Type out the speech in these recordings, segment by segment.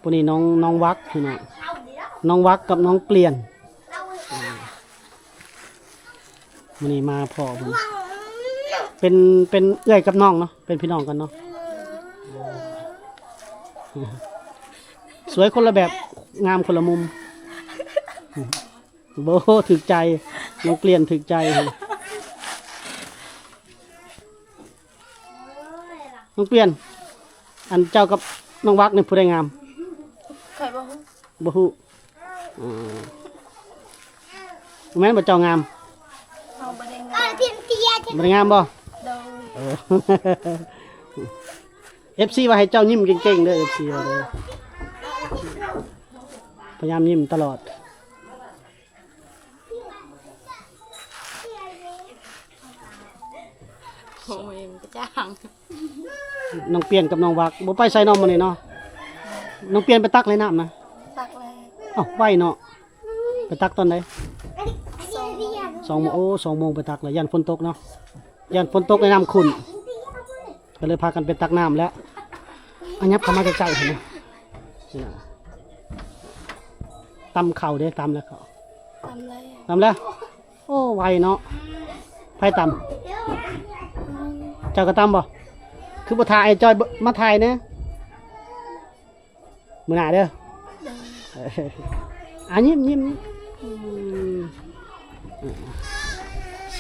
ຜູ້ນີ້ນ້ອງ ນ້ອງວັກພີ່ນ້ອງ ນ້ອງວັກກັບນ້ອງປ່ຽນ. ມື້ນີ້ມາພໍ້ເພິ່ນ ເປັນ ເປັນເອື້ອຍກັບນ້ອງເນາະ ເປັນພີ່ນ້ອງກັນເນາະ. ສວຍຄົນລະແບບ ງາມຄົນລະມຸມ. ໂອ້ໂຫ ຖືກໃຈ ນ້ອງປ່ຽນຖືກໃຈ. ນ້ອງປ່ຽນ ອັນເຈົ້າກັບນ້ອງວັກນີ້ຜູ້ໃດງາມ? ຂ້ອຍບໍ່ຮູ້ ບໍ່ຮູ້. ອືມ ແມ່ນບໍ່ເຈົ້າງາມ? ເຮົາບໍ່ໄດ້ງາມ ບໍ່ໄດ້ງາມບໍ່? ໂດຍ ເອີ ເອັຟຊີ ວ່າໃຫ້ເຈົ້າຍິ້ມເກັ່ງໆເດີ ເອັຟຊີ ວ່າເດີ ພະຍາຍາມຍິ້ມຕະຫຼອດ. ໂອ້ຍ ມັນກະຈ່າງ. ນ້ອງປ່ຽນກັບນ້ອງວັກ ບໍ່ໄປໃສເນາະມື້ນີ້ເນາະ? ນ້ອງປ່ຽນໄປຕັກແລ້ວນ້ຳນະ? ຕັກແລ້ວ. ເອົ້າ ໄວເນາະ. ໄປຕັກຕອນໃດ? ສອງໂມງ. ສອງໂມງ ໂອ້ ສອງໂມງໄປຕັກແລ້ວ ຢ້ານຝົນຕົກເນາະ. ຢ້ານຝົນຕົກແລ້ວນ້ຳຂຸ້ນ ກໍເລີຍພາກັນໄປຕັກນ້ຳແລ້ວ. ອາ ຫຍັບເຂົ້າມາໃກ້ໆຫັ້ນນະ. ນີ້ນະ ຕຳເຂົ້າເດ້ ຕຳແລ້ວເຂົ້າ? ຕຳແລ້ວ ຕຳແລ້ວ. ໂອ້ ໄວເນາະ. ໃຜຕຳ? ເຈົ້າກໍຕຳບໍ່? ຄືບໍ່ຖ້າອ້າຍຈ້ອຍມາຖ່າຍແດ່? ມື້ໜ້າເດີ. ໂດຍ. ອ່າ ຍິ້ມໆ ອືມ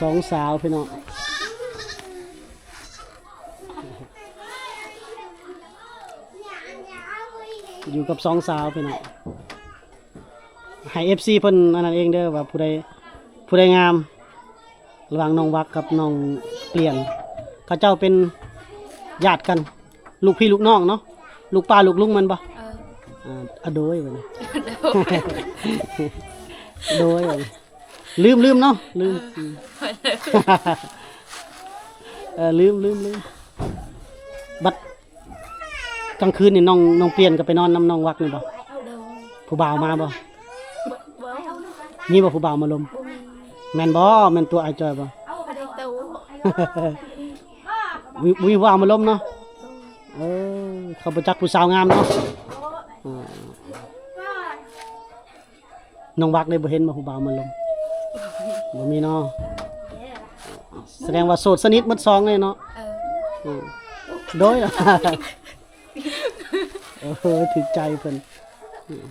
ສອງສາວພີ່ນ້ອງ ຢູ່ກັບສອງສາວພີ່ນ້ອງ. ໃຫ້ເອັຟຊີເພິ່ນອັນນັ້ນເອງເດີ ວ່າຜູ້ໃດ ຜູ້ໃດງາມ ລະຫວ່າງນ້ອງວັກກັບນ້ອງປ່ຽນ. ເຂົາເຈົ້າເປັນຍາດກັນ ລູກພີ່ລູກນ້ອງເນາະ ລູກປ້າລູກລຸງແມ່ນບໍ່? ເອີ ອ່າ ອະ ໂດຍ ໂດຍ ລືມ ລືມເນາະ ລືມ. ເອີ ເອີ ລືມ ລືມ ລືມ. ບັດ ກາງຄືນນີ້ນ້ອງ ນ້ອງປ່ຽນກໍໄປນອນນຳນ້ອງວັກນີ້ບໍ່? ໂດຍ. ຜູ້ບ່າວມາບໍ່? ບໍ່ ບໍ່. ມີບໍ່ຜູ້ບ່າວມາລົມ? ບໍ່ມີ. ແມ່ນບໍ່? ແມ່ນຕົວອ້າຍຈ້ອຍບໍ່? ບໍ່ໄດ້ຕົວ. ມີ ມີຜູ້ບ່າວມາລົມເນາະ? ໂດຍ. ເອີ ເຂົາບໍ່ຈັກຜູ້ສາວງາມເນາະ. ອືມ. ນ້ອງວັກໄດ້ບໍ່ເຫັນບໍ່ຜູ້ບ່າວມາລົມ? ບໍ່ມີເນາະ. ສະແດງວ່າໂສດສະໜິດໝົດສອງເລີຍເນາະ. ເອີ ອືມ ໂດຍ ເອີ ຖືກໃຈເພິ່ນ. ອືມ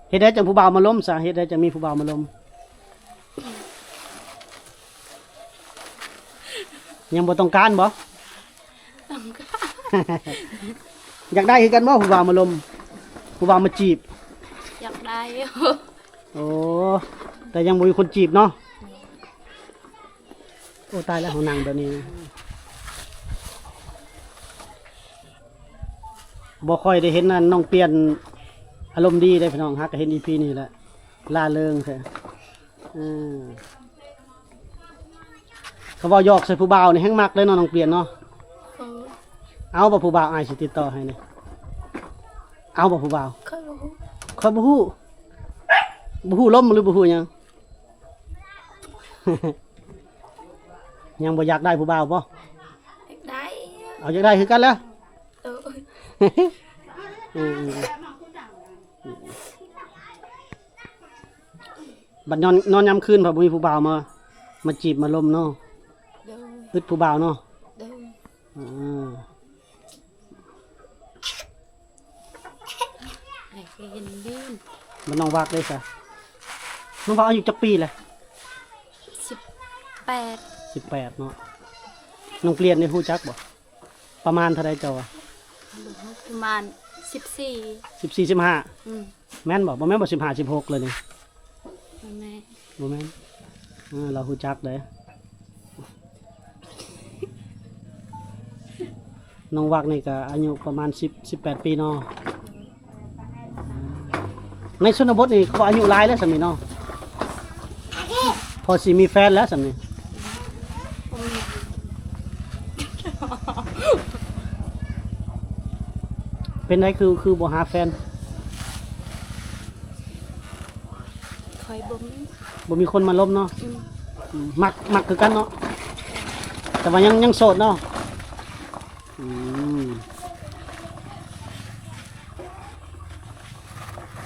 ເຮັດໃດຈັ່ງຜູ້ບ່າວມາລົມຊະ? ເຮັດໃດຈັ່ງມີຜູ້ບ່າວມາລົມ? ຍັງບໍ່ຕ້ອງການບໍ່? ຕ້ອງການ. ຢາກໄດ້ຄືກັນບໍ່ ຜູ້ບ່າວມາລົມ ຜູ້ບ່າວມາຈີບ? ຢາກໄດ້ຢູ່. ໂອ້ ແຕ່ຍັງບໍ່ມີຄົນຈີບເນາະ. ໂອ້ ຕາຍແລ້ວ ເຮົານັ່ງແບບນີ້ນະ ບໍ່ຄ່ອຍໄດ້ເຫັນອັນນ້ອງປ່ຽນອາລົມດີເດ້ພີ່ນ້ອງ ຫາກະເຫັນອີພີນີ້ແຫຼະ ລ່າເລີງແທ້. ເອີ ເຂົາເວົ້າຢອກໃສ່ຜູ້ບ່າວນີ້ແຮ່ງມັກເລີຍເນາະ ນ້ອງປ່ຽນເນາະ. ເອີ ເອົາບໍ່ຜູ້ບ່າວ ອ້າຍຊິຕິດຕໍ່ໃຫ້ນີ້ ເອົາບໍ່ຜູ້ບ່າວ? ຂ້ອຍບໍ່ຮູ້ ຂ້ອຍບໍ່ຮູ້ ບໍ່ຮູ້ລົມຫຼືບໍ່ຮູ້ຫຍັງ? ຍັງບໍ່ຢາກໄດ້ຜູ້ບ່າວບໍ່? ຢາກໄດ້. ເອົາ ຢາກໄດ້ຄືກັນແຫຼະ. ໂດຍ. ເອີ ເອີ ເອີ. ບັດນອນ ນອນຍາມຄືນພັດບໍ່ມີຜູ້ບ່າວມາ ມາຈີບມາລົມເນາະ. ໂດຍ. ອຶດຜູ້ບ່າວເນາະ. ໂດຍ. ອ່າ ໃຫ້ເຫັນເດີ. ບັດນ້ອງວັກເດ້ຊະ? ນ້ອງວັກອາຍຸຈັກປີແຫຼະ? ສິບແປດ. ສິບແປດເນາະ. ນ້ອງປ່ຽນນີ້ຮູ້ຈັກບໍ່? ປະມານເທົ່າໃດເຈົ້າວ່າ? ປະມານສິບສີ່. ສິບສີ່ ສິບຫ້າ. ອືມ. ແມ່ນບໍ່? ບໍ່ແມ່ນບໍ່? ສິບຫ້າ ສິບຫົກເລີຍນີ້. ບໍ່ແມ່ນ ບໍ່ແມ່ນ. ເອີ ລາວຮູ້ຈັກເດ້. ນ້ອງວັກນີ້ກະອາຍຸປະມານສິບ ສິບແປດປີເນາະ. ໃນຊົນນະບົດນີ້ເຂົາອາຍຸຫຼາຍແລ້ວສ່ຳນີ້ເນາະ. ພໍຊິມີແຟນແລ້ວສ່ຳນີ້. ເປັນໃດຄື ຄືບໍ່ຫາແຟນ? ຂ້ອຍບໍ່ມີ ບໍ່ມີຄົນມາລົມເນາະ. ອືມ. ອືມ ມັກ ມັກຄືກັນເນາະ ແຕ່ວ່າຍັງ ຍັງໂສດເນາະ. ອືມ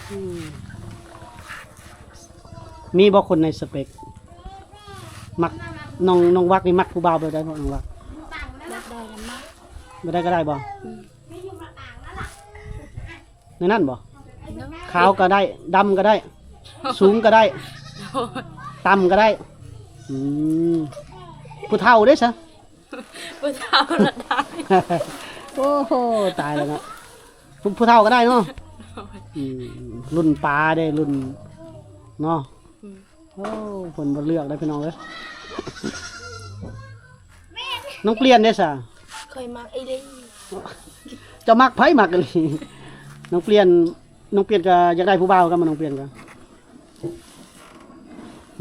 ອືມ ມີບໍ່ຄົນໃນສະເປັກ? ມັກ ນ້ອງ ນ້ອງວັກນີ້ມັກຜູ້ບ່າວແບບໃດເນາະ ນ້ອງວັກ? ແບບໃດກໍໄດ້ ແບບໃດກໍໄດ້ບໍ່? ອືມ ໃນນັ້ນບໍ່? ເນາະ ຂາວກໍໄດ້ ດຳກໍໄດ້ ສູງກໍໄດ້ ໂດຍ ຕ່ຳກໍໄດ້ ອືມ ຜູ້ເຖົ້າເດ້ຊະ? ຜູ້ເຖົ້າລະໄດ້ ໂອ້ໂຫ ຕາຍແລ້ວເນາະ ຜູ້ ຜູ້ເຖົ້າກໍໄດ້ເນາະ ໂດຍ ອືມ ລຸ້ນປາເດ້ ລຸ້ນເນາະ ອືມ ໂອ້ ເພິ່ນບໍ່ເລືອກເດ້ພີ່ນ້ອງເອີຍ ນ້ອງປ່ຽນເດ້ຊະ? ຂ້ອຍມັກອີ່ຫຼີ ເຈົ້າມັກໃຜ? ມັກອີ່ຫຼີ ນ້ອງປ່ຽນ ນ້ອງປ່ຽນກໍຢາກໄດ້ຜູ້ບ່າວກັນບໍ່? ນ້ອງປ່ຽນກໍ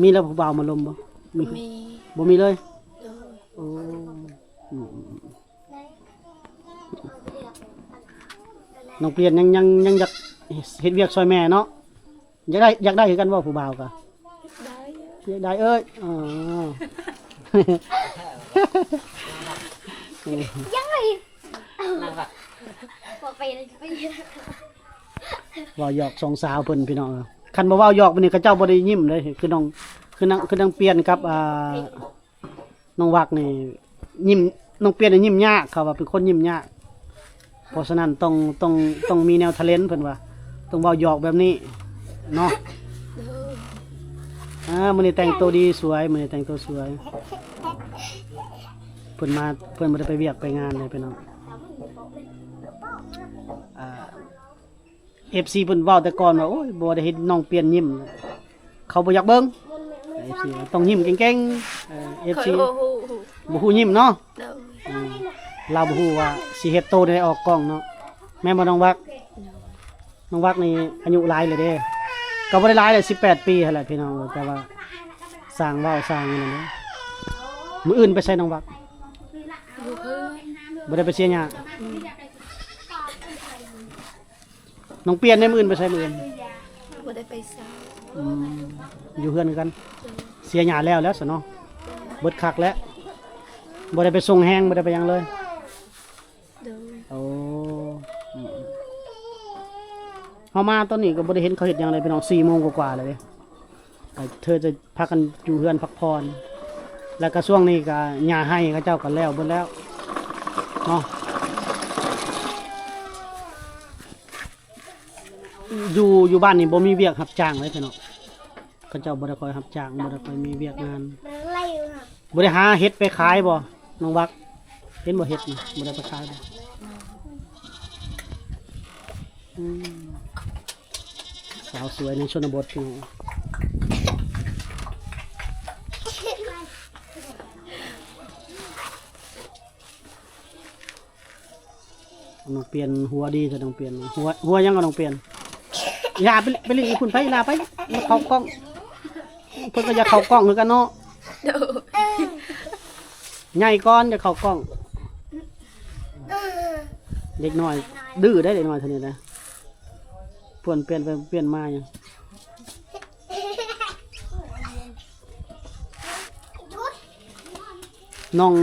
ມີແລ້ວຜູ້ບ່າວມາລົມບໍ່? ມີ ບໍ່ມີເລີຍ ໂດຍ ໂອ້ ອືມ ນ້ອງປ່ຽນຍັງ ຍັງ ຍັງຢາກເຮັດວຽກຊ່ອຍແມ່ເນາະ ຢາກໄດ້ ຢາກໄດ້ຄືກັນບໍ່ຜູ້ບ່າວກະ? ຢາກໄດ້ ຢາກໄດ້ເອີຍ ອໍ ຍັງໄດ້ ບໍ່ໄປ ໄປ ເວົ້າຫຍອກສອງສາວເພິ່ນພີ່ນ້ອງ ຄັນບໍ່ເວົ້າຫຍອກບາດນີ້ເຂົາເຈົ້າບໍ່ໄດ້ຍິ້ມເດ້ ຄືນ້ອງ ຄືນາງ ຄືນາງປ່ຽນກັບ ອ່າ ນ້ອງວັກນີ້ຍິ້ມ ນ້ອງປ່ຽນນີ້ຍິ້ມຍາກ ເຂົາວ່າເປັນຄົນຍິ້ມຍາກ ເພາະສະນັ້ນຕ້ອງ ຕ້ອງ ຕ້ອງມີແນວທາເລັນ ເພິ່ນວ່າ ຕ້ອງເວົ້າຫຍອກແບບນີ້ເນາະ ໂດຍ ອ່າ ມື້ນີ້ແຕ່ງໂຕດີສວຍ ມື້ນີ້ແຕ່ງໂຕສວຍ ເພິ່ນມາ ເພິ່ນບໍ່ໄດ້ໄປວຽກໄປງານເລີຍພີ່ນ້ອງ ອ່າ ເອັຟຊີເພິ່ນເວົ້າແຕ່ກ່ອນວ່າ ໂອ້ຍ ບໍ່ໄດ້ເຫັນນ້ອງປ່ຽນຍິ້ມ ເຂົາບໍ່ຢາກເບິ່ງ ເອັຟຊີວ່າຕ້ອງຍິ້ມເກັ່ງໆ ເອີ ເອັຟຊີ ຂ້ອຍບໍ່ຮູ້ ບໍ່ຮູ້ຍິ້ມເນາະ ໂດຍ ອືມ ລາວບໍ່ຮູ້ວ່າຊິເຮັດໂຕໃດອອກກ້ອງເນາະ ແມ່ນບໍ່ນ້ອງວັກ? ໂດຍ ນ້ອງວັກນີ້ອາຍຸຫຼາຍແລ້ວເດ້ ກໍບໍ່ໄດ້ຫຼາຍແຫຼະ ສິບແປດປີຫັ້ນແຫຼະພີ່ນ້ອງ ແຕ່ວ່າຊ່າງເວົ້າຊ່າງອັນນັ້ນເດ້ ມື້ອື່ນໄປໃສນ້ອງວັກ? ຢູ່ເຮືອນ ບໍ່ໄດ້ໄປເສຍຫຍ້າ ອືມ ນ້ອງປ່ຽນໃດ ມື້ອື່ນໄປໃສມື້ອື່ນ? ບໍ່ໄດ້ໄປໃສ ອືມ ຢູ່ເຮືອນຄືກັນ ໂດຍ ເສຍຫຍ້າແລ້ວແລ້ວຊະເນາະ ໂດຍ ເບິດຄັກແລ້ວ ບໍ່ໄດ້ໄປສົ່ງແຮງ ບໍ່ໄດ້ໄປຫຍັງເລີຍ ໂດຍ ໂອ້ ອືມ ເຮົາມາຕອນນີ້ກໍບໍ່ໄດ້ເຫັນເຂົາເຮັດຫຍັງເລີຍພີ່ນ້ອງ ສີ່ໂມງກວ່າໆແລ້ວເດ້ ເອີ ເທີຈະພາກັນຢູ່ເຮືອນພັກຜ່ອນ ແລ້ວກະຊ່ວງນີ້ກະຫຍ້າໄຮ່ເຂົາເຈົ້າກະແລ້ວເບິດແລ້ວເນາະ ຢູ່ ຢູ່ບ້ານນີ້ບໍ່ມີວຽກຮັບຈ້າງເລີຍພີ່ນ້ອງ ເຂົາເຈົ້າບໍ່ໄດ້ຄ່ອຍຮັບຈ້າງ ບໍ່ໄດ້ຄ່ອຍມີວຽກງານ ບໍ່ໄດ້ຫາເຫັດໄປຂາຍບໍ່ນ້ອງວັກ? ເຫັນບໍ່ເຫັດນະ ບໍ່ໄດ້ໄປຂາຍບໍ່? ອືມ ສາວສວຍໃນຊົນນະບົດພີ່ນ້ອງ ນ້ອງປ່ຽນຫົວດີແທ້ ນ້ອງປ່ຽນ ຫົວ ຫົວຫຍັງກໍນ້ອງປ່ຽນ? ອີຫຼ້າໄປ ໄປຫຼິ້ນຢູ່ພຸ້ນໄປ ອີຫຼ້າໄປ ມາເຂົ້າກ້ອງ ເພິ່ນກໍຢາກເຂົ້າກ້ອງຄືກັນເນາະ ໂດຍ ໃຫຍ່ກ່ອນ ຢາກເຂົ້າກ້ອງ ເດັກນ້ອຍດື້ໄດ໋ ເດັກນ້ອຍເທົ່ານີ້ນະ ປ່ຽນ ປ່ຽນໄປປ່ຽນມາຫຍັງ ນ້ອງ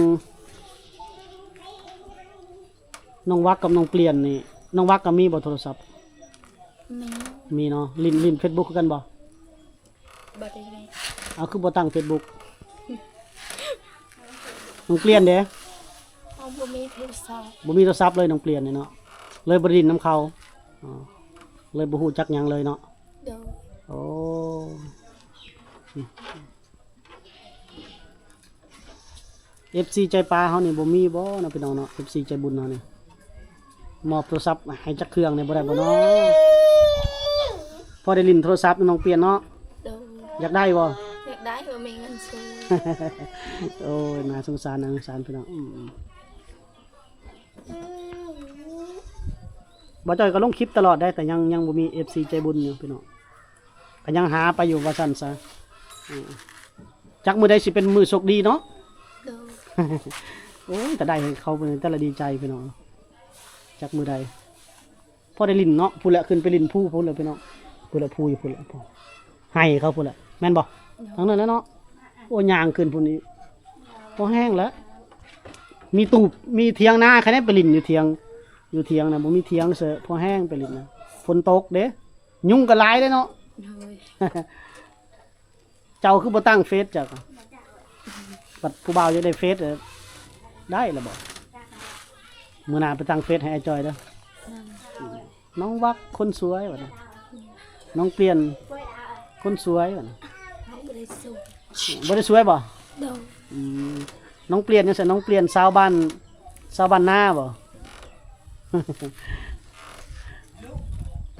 ນ້ອງວັກກັບນ້ອງປ່ຽນນີ້ ນ້ອງວັກກໍມີບໍ່ໂທລະສັບ? ມີ ມີເນາະ ຫຼິ້ນ ຫຼິ້ນເຟສບຸກຄືກັນບໍ່? ບໍ່ໄດ້ຫຼິ້ນ ເອົາ ຄືບໍ່ຕັ້ງເຟສບຸກ? ນ້ອງປ່ຽນເດ? ເຮົາບໍ່ມີໂທລະສັບ ບໍ່ມີໂທລະສັບເລີຍ ນ້ອງປ່ຽນນີ້ເນາະ ເລີຍບໍ່ໄດ້ຫຼິ້ນນຳເຂົາ ເລີຍບໍ່ຮູ້ຈັກຫຍັງເລີຍເນາະ ໂດຍ ໂອ້ ເອັຟຊີໃຈປາເຮົານີ້ບໍ່ມີບໍ່ເນາະພີ່ນ້ອງເນາະ ເອັຟຊີໃຈບຸນເຮົານີ້ ມອບໂທລະສັບໃຫ້ຈັກເຄື່ອງແດ່ບໍ່ໄດ້ບໍ່ເນາະ ພໍໄດ້ຫຼິ້ນໂທລະສັບນ້ອງປ່ຽນເນາະ ໂດຍ ຢາກໄດ້ບໍ່? ຢາກໄດ້ ບໍ່ມີເງິນຊື້ ໂອ້ຍ ໜ້າສົງສານ ໜ້າສົງສານພີ່ນ້ອງ ອືມ ບ່າວຈ້ອຍກໍລົງຄລິບຕະຫຼອດໄດ໋ ແຕ່ຍັງ ຍັງບໍ່ມີເອັຟຊີໃຈບຸນຢູ່ພີ່ນ້ອງ ກໍຍັງຫາໄປຢູ່ວ່າຊັ້ນຊະ ອືມ ຈັກມື້ໃດຊິເປັນມື້ໂຊກດີເນາະ ໂດຍ ໂອ້ຍ ຖ້າໄດ້ເຂົາເປັນແຕ່ລະດີໃຈພີ່ນ້ອງ ຈັກມື້ໃດ ພໍໄດ້ຫຼິ້ນເນາະ ພຸ້ນແຫຼະ ຂຶ້ນໄປຫຼິ້ນພູພຸ້ນແຫຼະພີ່ນ້ອງ ພຸ້ນແຫຼະ ພູຢູ່ພຸ້ນແຫຼະ ໄຮ່ເຂົາພຸ້ນແຫຼະ ແມ່ນບໍ່? ໂດຍ ທາງນັ້ນແຫຼະເນາະ ໂອ້ ຍ່າງຂຶ້ນພຸ້ນອີກ ພໍແຮງແລ້ວ ມີຕູບ ມີຖຽງນາ ຄັນໄດ້ໄປຫຼິ້ນຢູ່ຖຽງ ຢູ່ຖຽງນະ ບໍ່ມີຖຽງເສີ ພໍແຮງໄປຫຼິ້ນນະ ຝົນຕົກເດ້ ຍຸງກໍຫຼາຍເດ້ເນາະ. ໂດຍ ເຈົ້າຄືບໍ່ຕັ້ງເຟສເຈົ້າ? ບັດຜູ້ບ່າວຢາກໄດ້ເຟສ ເອີ ໄດ້ລະບໍ? ມື້ໜ້າໄປຕັ້ງເຟສໃຫ້ອ້າຍຈ່ອຍເດີ. ນ້ອງວັກຄົນສວຍວ່າຊັ້ນ ນ້ອງປ່ຽນຄົນສວຍວ່າຊັ້ນ. ບໍ່ໄດ້ສວຍ ບໍ່ໄດ້ສວຍບໍ? ໂດຍ ອືມ ນ້ອງປ່ຽນຈັ່ງຊັ້ນ ນ້ອງປ່ຽນຊາວບ້ານ ຊາວບ້ານນາບໍ?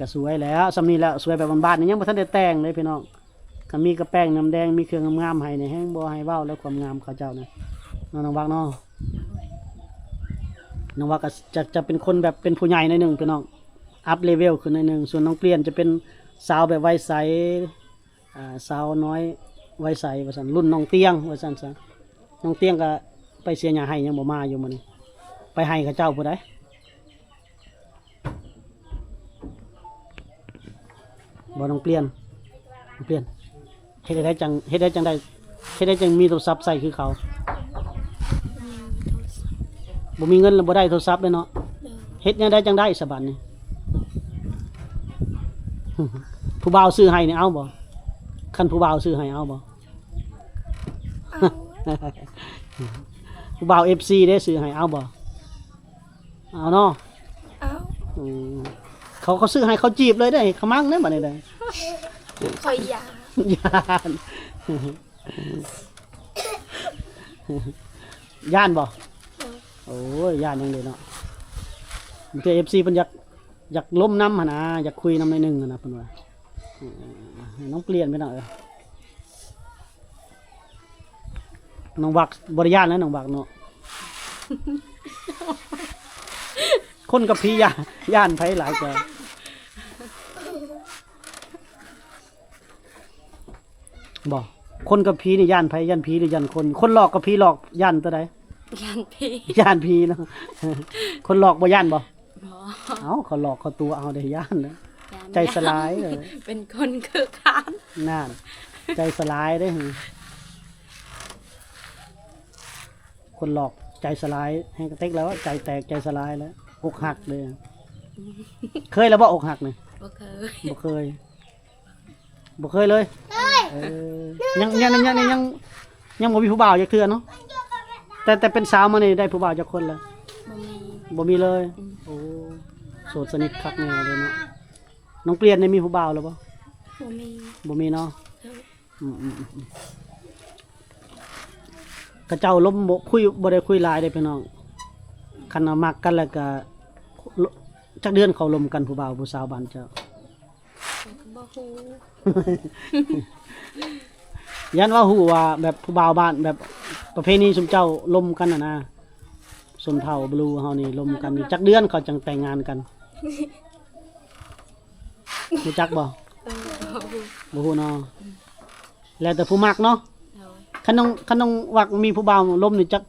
ກະສວຍແລ້ວ ສ່ຳນີ້ແຫຼະ ສວຍແບບບ້ານໆ ນີ້ຍັງບໍ່ທັນໄດ້ແຕ່ງເລີຍພີ່ນ້ອງ. ຄັນມີກະແປ້ງນ້ຳແດງ ມີເຄື່ອງງາມໆໃຫ້ນີ້ ແຮງບໍ່ໃຫ້ເວົ້າແລ້ວ ຄວາມງາມເຂົາເຈົ້ານະ ເນາະ ນ້ອງວັກເນາະ. ນ້ອງວັກກໍຈະ ຈະເປັນຄົນແບບເປັນຜູ້ໃຫຍ່ໜ້ອຍໜຶ່ງພີ່ນ້ອງ ອັບເລເວວຂຶ້ນໜ້ອຍໜຶ່ງ. ສ່ວນນ້ອງປ່ຽນຈະເປັນສາວແບບໄວໃສ ອ່າ ສາວນ້ອຍໄວໃສວ່າຊັ້ນ ລຸ້ນນ້ອງຕຽງວ່າຊັ້ນຊະ. ນ້ອງຕຽງກໍໄປເສຍຫຍ້າໄຮ່ ຍັງບໍ່ມາຢູ່ມື້ນີ້ ໄປໄຮ່ເຂົາເຈົ້າພຸ້ນໃດ. ບໍ່ ນ້ອງປ່ຽນ ນ້ອງປ່ຽນ ເຮັດໃດຈັ່ງ ເຮັດໃດຈັ່ງໄດ້ ເຮັດໃດຈັ່ງມີໂທລະສັບໃຊ້ຄືເຂົາ? ບໍ່ມີເງິນແລ້ວບໍ່ໄດ້ໂທລະສັບເດ້ເນາະ. ໂດຍ ເຮັດແນວໃດຈັ່ງໄດ້ສະບາດນີ້? ຜູ້ບ່າວຊື້ໃຫ້ນີ້ເອົາບໍ່? ຄັນຜູ້ບ່າວຊື້ໃຫ້ເອົາບໍ່? ເອົາ ຜູ້ບ່າວ ເອັຟຊີ ເດ້ ຊື້ໃຫ້ເອົາບໍ່? ເອົາເນາະ ເອົາ ອືມ ເຂົາ ເຂົາຊື້ໃຫ້ ເຂົາຈີບເລີຍເດ້ ເຂົາມັກເດ້ບາດນີ້ເດ້. ຂ້ອຍຢ້ານ ຢ້ານ ຢ້ານບໍ່? ເອີ ໂອ້ຍ ຢ້ານຫຍັງເດ້ເນາະ. ບາງເທື່ອ ເອັຟຊີ ເພິ່ນຢາກ ຢາກລົມນຳຫັ້ນນະ ຢາກຄຸຍນຳໜ້ອຍໜຶ່ງຫັ້ນນະ ເພິ່ນວ່າ. ເອີ ນ້ອງປ່ຽນ ພີ່ນ້ອງເອີຍ ນ້ອງວັກບໍ່ໄດ້ຢ້ານແລ້ວ ນ້ອງວັກເນາະ. ຄົນກັບຜີຢ້ານ ຢ້ານໃຜຫຼາຍກວ່າ? ບໍ່ ຄົນກັບຜີນີ້ຢ້ານໃຜ? ຢ້ານຜີຫຼືຢ້ານຄົນ? ຄົນຫຼອກກັບຜີຫຼອກ ຢ້ານຕົວໃດ? ຢ້ານຜີ ຢ້ານຜີເນາະ. ຄົນຫຼອກບໍ່ຢ້ານບໍ່? ບໍ່ ເອົ້າ ເຂົາຫຼອກເຂົາຕົວະເຮົາເດ້ ຢ້ານເດ້ ຢ້ານ ໃຈສະຫຼາຍ ເອີ ເປັນຄົນຄືກັນ ນັ້ນ ໃຈສະຫຼາຍເດ້. ຄົນຫຼອກໃຈສະຫຼາຍແຮງກະເຕັກແລ້ວ ໃຈແຕກໃຈສະຫຼາຍແລ້ວ ອົກຫັກເດ້. ເຄີຍແລ້ວບໍ່ອົກຫັກນີ້? ບໍ່ເຄີຍ ບໍ່ເຄີຍ ບໍ່ເຄີຍເລີຍ. ເອີ ຍັງ ຍັງ ຍັງ ຍັງ ຍັງບໍ່ມີຜູ້ບ່າວຈັກເທື່ອເນາະ. ແຕ່ ແຕ່ເປັນສາວມານີ້ໄດ້ຜູ້ບ່າວຈັກຄົນແລ້ວ? ບໍ່ມີ ບໍ່ມີເລີຍ. ອືມ ໂອ້ ໂສດສະໜິດຄັກແນ່ເລີຍເນາະ. ນ້ອງປ່ຽນໄດ້ມີຜູ້ບ່າວແລ້ວບໍ່? ບໍ່ມີ ບໍ່ມີເນາະ. ເອີ ອືມໆໆ ເຂົາເຈົ້າລົມບໍ່ ຄຸຍ ບໍ່ໄດ້ຄຸຍຫຼາຍເດ້ພີ່ນ້ອງ. ຄັນວ່າມັກກັນແລ້ວກະ ຈັກເດືອນເຂົາລົມກັນ ຜູ້ບ່າວຜູ້ສາວບ້ານເຈົ້າ? ຂ້ອຍກໍບໍ່ຮູ້ ຢ້ານວ່າຮູ້ວ່າແບບຜູ້ບ່າວບ້ານ ແບບປະເພນີຊຸມເຈົ້າລົມກັນຫັ້ນນະ ຊົນເຜົ່າບລູເຮົານີ້ລົມກັນນີ້ ຈັກເດືອນເຂົາຈັ່ງແຕ່ງງານກັນ? ຮູ້ຈັກບໍ່? ເອີ ບໍ່ຮູ້ ບໍ່ຮູ້ເນາະ. ອືມ ແລ້ວແຕ່ຜູ້ມັກເນາະ. ໂດຍ ຄັນນ້ອງ ຄັນນ້ອງວັກມີຜູ້ບ່າວລົມນີ້ ຈັກ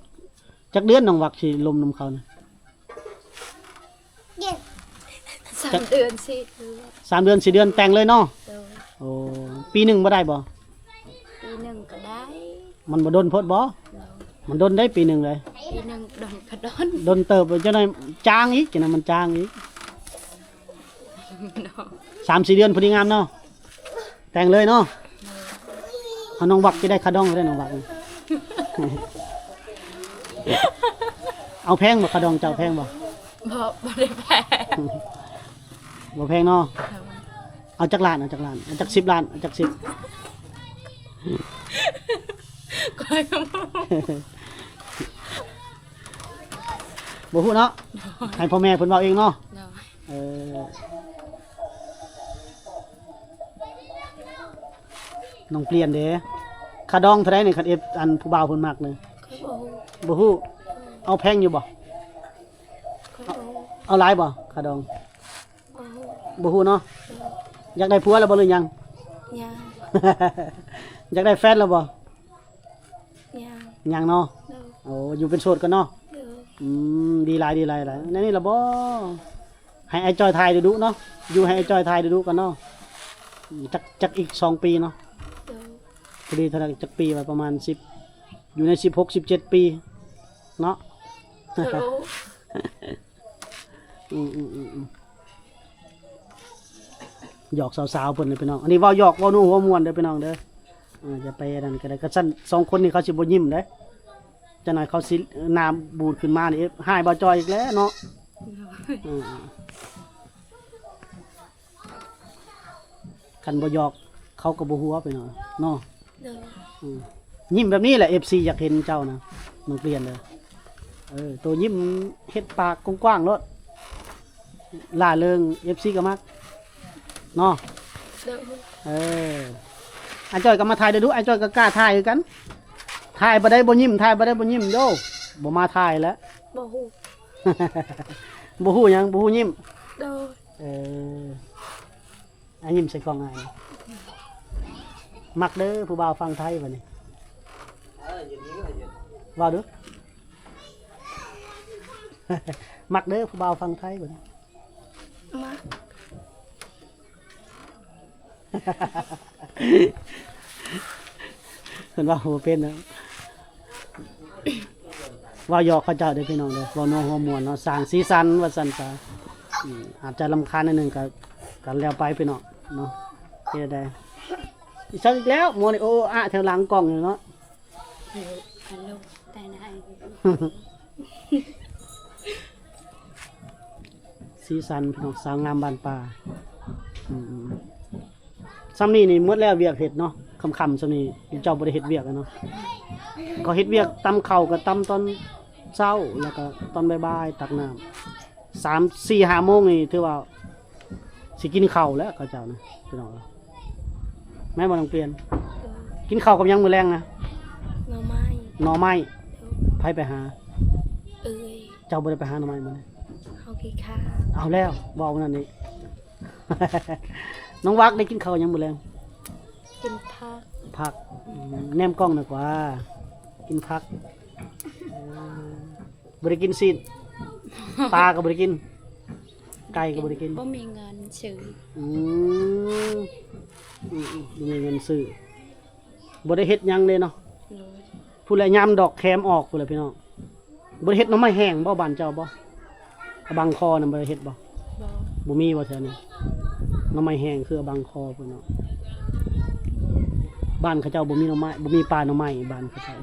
ຈັກເດືອນນ້ອງວັກຊິລົມນຳເຂົານະ? ສາມເດືອນ ສີ່ເດືອນ ສາມເດືອນ ສີ່ເດືອນແຕ່ງເລີຍເນາະ. ໂດຍ ໂອ້ ປີໜຶ່ງບໍ່ໄດ້ບໍ່? ປີໜຶ່ງກໍໄດ້. ມັນບໍ່ດົນໂພດບໍ່? ໂດຍ ມັນດົນໄດ໋ ປີໜຶ່ງເລີຍ. ປີໜຶ່ງດົນກໍດົນ ດົນເຕີບ ຈັ່ງໃດຈາງອີກ ຈັ່ງໃດມັນຈາງອີກ. ສາມສີ່ເດືອນພໍດີງາມເນາະ ແຕ່ງເລີຍເນາະ. ເອົາ ນ້ອງວັກຊິໄດ້ຄາດອງເທົ່າໃດ ນ້ອງວັກ? ເອົາແພງບໍ່ ຄາດອງເຈົ້າແພງບໍ່? ບໍ່ ບໍ່ໄດ້ແພງ ບໍ່ແພງເນາະ. ເອົາຈັກລ້ານ ເອົາຈັກລ້ານ ເອົາຈັກສິບລ້ານ ເອົາຈັກສິບ. ຂ້ອຍກໍບໍ່ ບໍ່ຮູ້ເນາະ. ໂດຍ ໃຫ້ພໍ່ແມ່ເພິ່ນເວົ້າເອງເນາະ. ໂດຍ ເອີ ນ້ອງປ່ຽນເດ້ ຄາດອງເທົ່າໃດນີ້ ຄັນເອັຟ ອັນຜູ້ບ່າວເພິ່ນມັກນີ້? ຂ້ອຍບໍ່ຮູ້ ບໍ່ຮູ້. ເອົາແພງຢູ່ບໍ່? ຂ້ອຍບໍ່ຮູ້ ເອົາຫຼາຍບໍ່ ຄາດອງ? ບໍ່ຮູ້ ບໍ່ຮູ້ເນາະ. ເອີ ຢາກໄດ້ຜົວແລ້ວບໍ່ ຫຼືຍັງ? ຍັງ ຢາກໄດ້ແຟນແລ້ວບໍ່? ຍັງ ຍັງເນາະ. ໂດຍ ໂອ້ ຢູ່ເປັນໂສດກ່ອນເນາະ. ໂດຍ ອືມ ດີຫຼາຍ ດີຫຼາຍ ຫຼາຍ ແນວນີ້ລະບໍ? ໃຫ້ອ້າຍຈ່ອຍຖ່າຍດຸໆເນາະ ຢູ່ໃຫ້ອ້າຍຈ່ອຍຖ່າຍດຸໆກ່ອນເນາະ. ອືມ ຈັກ ຈັກອີກສອງປີເນາະ. ໂດຍ ພໍດີເທົ່າໃດ ຈັກປີວະ ປະມານສິບ ຢູ່ໃນສິບຫົກ ສິບເຈັດປີເນາະ. ໂອ້ ອືມໆໆໆ ຫຍອກສາວໆເພິ່ນເດີພີ່ນ້ອງ. ອັນນີ້ເວົ້າຫຍອກເວົ້ານົວຫົວມ່ວນເດີພີ່ນ້ອງເດີ. ເອີ ຢ່າໄປອັນນັ້ນກໍໄດ້. ຄັນຊັ້ນສອງຄົນນີ້ເຂົາຊິບໍ່ຍິ້ມເດ້. ຈັກໜ່ອຍເຂົາຊິ ນ້ຳບູດຂຶ້ນມານີ້ ຮ້າຍບ່າວຈ່ອຍອີກແລ້ວເນາະ. ເອີ ຄັນບໍ່ຫຍອກເຂົາກໍບໍ່ຫົວໄປເນາະ ເນາະ. ໂດຍ ອືມ ຍິ້ມແບບນີ້ແຫຼະ ເອັຟຊີ ຢາກເຫັນເຈົ້ານະ ນ້ອງປ່ຽນເດີ. ເອີ ໂຕຍິ້ມເຮັດປາກກວ້າງໆໂລດ ລ່າເລີງ ເອັຟຊີ ກໍມັກເນາະ. ໂດຍ ເອີ ອ້າຍຈ້ອຍກໍມາຖ່າຍເດີດຸ ອ້າຍຈ້ອຍກໍກ້າຖ່າຍຄືກັນ. ຖ່າຍບໍ່ໄດ້ບໍ່ຍິ້ມ ຖ່າຍບໍ່ໄດ້ບໍ່ຍິ້ມໂດ. ບໍ່ມາຖ່າຍແລ້ວ ບໍ່ຮູ້ ບໍ່ຮູ້ຫຍັງ ບໍ່ຮູ້ຍິ້ມ. ໂດຍ ເອີ ອາ ຍິ້ມໃສ່ກ້ອງອ້າຍ. ມັກເດີຜູ້ບ່າວຝັ່ງໄທບັດນີ້ ເວົ້າດູ ມັກເດີຜູ້ບ່າວຝັ່ງໄທບັດນີ້ ມັກ. ເພິ່ນເວົ້າບໍ່ເປັນນະ ເວົ້າຫຍອກເຂົາເຈົ້າເດີພີ່ນ້ອງເດີ ເວົ້ານົວຫົວມ່ວນເນາະ ສ້າງສີສັນວ່າຊັ້ນຊະ. ອືມ ອາດຈະລຳຄານໜ້ອຍໜຶ່ງ ກໍ ກໍແລ້ວໄປພີ່ນ້ອງເນາະ. ເຮັດໃດ ອີສັກອີກແລ້ວ ມົວນີ້ ໂອ້ອະແຖວຫຼັງກ້ອງນີ້ເນາະ. ສີສັນພີ່ນ້ອງ ສາວງາມບ້ານປ່າ. ອືມ ຊ່ຳນີ້ນີ້ໝົດແລ້ວວຽກເຮັດເນາະ ຄ່ຳໆຊ່ຳນີ້ເຈົ້າບໍ່ໄດ້ເຮັດວຽກແລ້ວເນາະ. ກໍເຮັດວຽກຕຳເຂົ້າກໍຕຳຕອນເຊົ້າ ແລ້ວກໍຕອນບ່າຍໆຕັກນ້ຳ ສາມ ສີ່ ຫ້າໂມງນີ້ຖືວ່າຊິກິນເຂົ້າແລ້ວເຂົາເຈົ້ານະ ພີ່ນ້ອງ. ແມ່ນບໍ່ນ້ອງປ່ຽນ? ໂດຍ ກິນເຂົ້າກັບຫຍັງມື້ແລງນະ? ໜໍ່ໄມ້ ໜໍ່ໄມ້. ໂດຍ ໃຜໄປຫາ? ເອີຍ ເຈົ້າບໍ່ໄດ້ໄປຫາໜໍ່ໄມ້ມື້ນີ້? ເຮົາຂີ້ຄ້ານ. ເອົາແລ້ວ ເວົ້ານັ້ນອີກ. ນ້ອງວັກໄດ້ກິນເຂົ້າຫຍັງມື້ແລງ? ກິນຜັກ ຜັກ. ອືມ ແນມກ້ອງໜ້ອຍກວ່າ ກິນຜັກ. ເອີ ບໍ່ໄດ້ກິນຊີ້ນ ປາກໍບໍ່ໄດ້ກິນ ໄກ່ກໍບໍ່ໄດ້ກິນ. ບໍ່ມີເງິນຊື້. ອືມ ອືມໆ ບໍ່ມີເງິນຊື້ ບໍ່ໄດ້ເຮັດຫຍັງເລີຍເນາະ. ໂດຍ ພຸ້ນແຫຼະ ຍາມດອກແຄມອອກພຸ້ນແຫຼະພີ່ນ້ອງ. ບໍ່ໄດ້ເຮັດໜໍ່ໄມ້ແຫ້ງບໍ່ ບ້ານເຈົ້າບໍ່? ອະບັງຄໍນັ້ນບໍ່ໄດ້ເຮັດບໍ່? ບໍ່ ບໍ່ມີບໍ່ແຖວນີ້? ໜໍ່ໄມ້ແຫ້ງຄືອະບັງຄໍພຸ້ນເນາະ. ບ້ານເຂົາເຈົ້າບໍ່ມີໜໍ່ໄມ້ ບໍ່ມີປ່າໜໍ່ໄມ້ ບ້ານເຂົາເຈົ້າ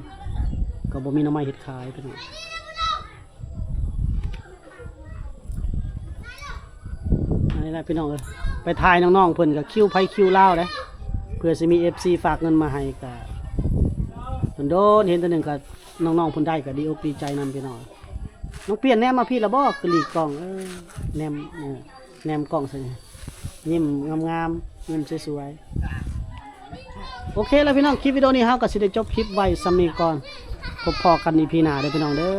ກໍບໍ່ມີໜໍ່ໄມ້ເຮັດຂາຍພີ່ນ້ອງ. ອັນນີ້ແຫຼະພີ່ນ້ອງເອີຍ ໄປຖ່າຍນ້ອງໆເພິ່ນກໍຄິວໃຜຄິວລາວເດ້ ເພື່ອຊິມີເອັຟຊີຝາກເງິນມາໃຫ້ ກໍໂດນໆເຫັນເທື່ອໜຶ່ງ ກໍນ້ອງໆເພິ່ນໄດ້ກໍດີອົກດີໃຈນຳພີ່ນ້ອງ. ນ້ອງປ່ຽນແນມມາພີ້ລະບໍ່ ຄືຫຼີກກ້ອງ ເອີ ແນມ ເອີ ແນມກ້ອງໃສ່ ຍິ້ມງາມໆ ຍິ້ມສວຍໆ. ໂອເຄລະພີ່ນ້ອງ ຄລິບວິດີໂອນີ້ເຮົາກໍຊິໄດ້ຈົບຄລິບໄວ້ສ່ຳນີ້ກ່ອນ ພົບພໍ້ກັນອີພີໜ້າເດີພີ່ນ້ອງເດີ.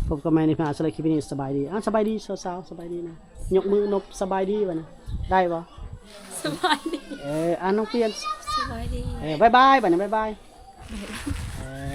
ພົບກັນໃໝ່ໃນອີພີໜ້າ ສຳລັບຄລິບນີ້ສະບາຍດີ. ອ່າ ສະບາຍດີສາວໆ ສະບາຍດີນະ ຍົກມືນົບສະບາຍດີບັດນີ້ ໄດ້ບໍ່? ສະບາຍດີ. ເອີ ອ່າ ນ້ອງປ່ຽນ ສະບາຍດີ. ເອີ ບາຍບາຍ ບັດນີ້ບາຍບາຍ. ເອີ